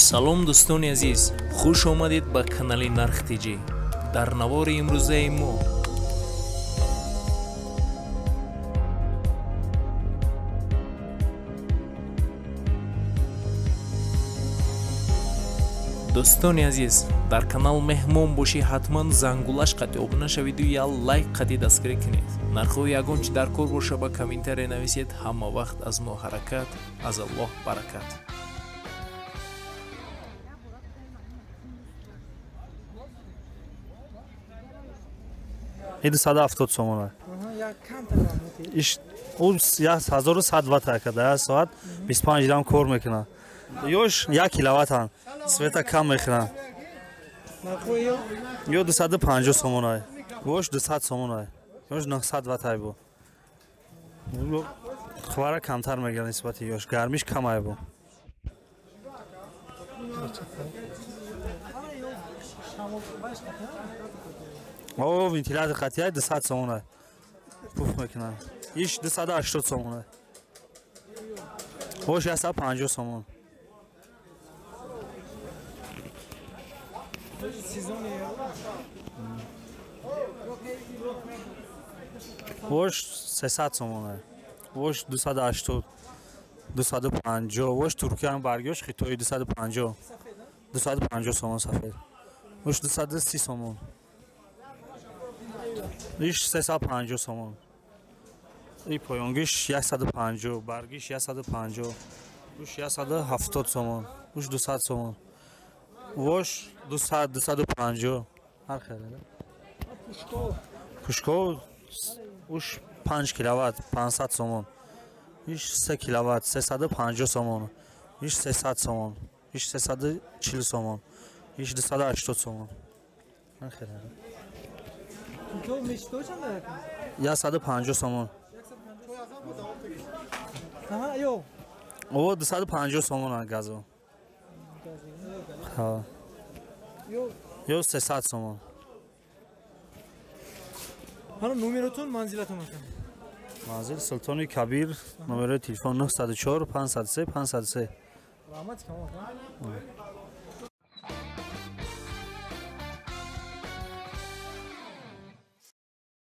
Салом, дӯстони азиз, хуш омадед ба канали Нарх ТЖ. Дар навори имрӯзаи мо дӯстони азиз, дар канал меҳмон бошӣ, ҳатман зангулаш қати обуна шавиду я лайк қати дастгирӣ кунед. Нархҳои ягон чи дар кор боша, ба комментария нависед. Ҳама вақт аз мо ҳаракат, аз Аллоҳ баракат. И 270 сомона. Иш ӯ 1100 ватт карда, соат 25 дам кор мекунад. Ёш 1 киловаттан. Света кам мехӯрад. Ё 250 сомона. Бош 200 сомона. Ёш 900 ватт ай бу. Хвара камтар мегирад нисбати ёш, гармиш кам ай бу. О, вентилятор қатия 200 сомона. Пуф мекунад. Иш 280 сомона. Бош 150 сомон. Бош 300 сомона. Бош 280, 250. Бош Туркиян баргёш Хитои 250. 250 сомон сафед. Бош 230 сомон. Иш 350 сомон. И поёнгиш 150, баргиш 150, уш 170 сомон, уш 200 сомон. Вош 200, 250. Ҳар хеле. Пушко уш 5 киловатт 500 сомон. Иш 3 киловатт 350 сомон. Иш 300 сомон. Иш 340 сомон. Иш 280 сомон. Ҳар хеле. 150 сомон. О, 250 сомон газо. Ҳа. Ё 300 сомон. Ҳана номеротон, манзилатон ака? Манзил Султони Кабир, номери телефон 904 503 503. Раҳмат камон.